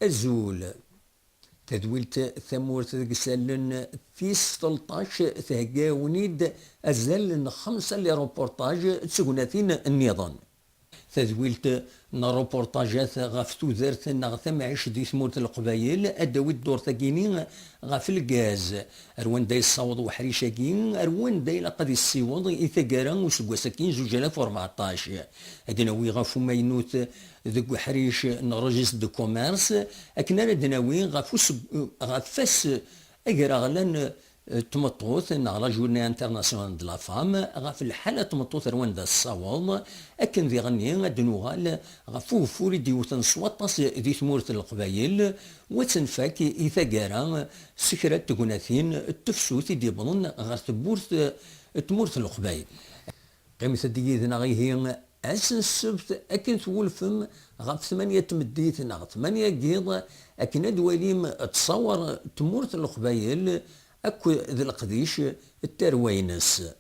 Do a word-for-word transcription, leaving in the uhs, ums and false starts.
Azul. Tadwilt Tamurt deg isallen tis tleṭṭac thegga-awen-id azal n xemsa les reportages d tegnatin nniḍen. Tadwilt n reportajat ɣef tudert neɣ tamɛict di tmurt n Leqbayel, ad d-tawi ddurt-agi-ni ɣef lgaz, ar wanda yessaweḍ uḥric-agi, ar wanda ilaq ad yessiweḍ i taggara n useggas-agi zuǧ alaf u rbeɛṭac. Ad d-nawi ɣef umaynut deg uḥric n registre de commerce, akken ara d-nawi ɣef useg-, ɣef wass agraɣlan n tmeṭṭut, neɣ la journée internationale de la femme, ɣef lḥala n tmeṭṭut ar wanda tessaweḍ, akken diɣenni ad d-nuɣal ɣef ugeffur i d-yewten s waṭas di tmurt n Leqbayel, wa ad tt-nfak i taggara s kra n tegnatin n tefsut i d-yewwḍen ɣer tewwurt n tmurt n Leqbayel. Qqimet-d yid-neɣ ihi ass n ssebt akken twulfem ɣef tmanya n tmeddit neɣ tmanya n yiḍ, akken ad twalim ttṣawar n tmurt n Leqbayel akk d leqdic n tarwa-ines.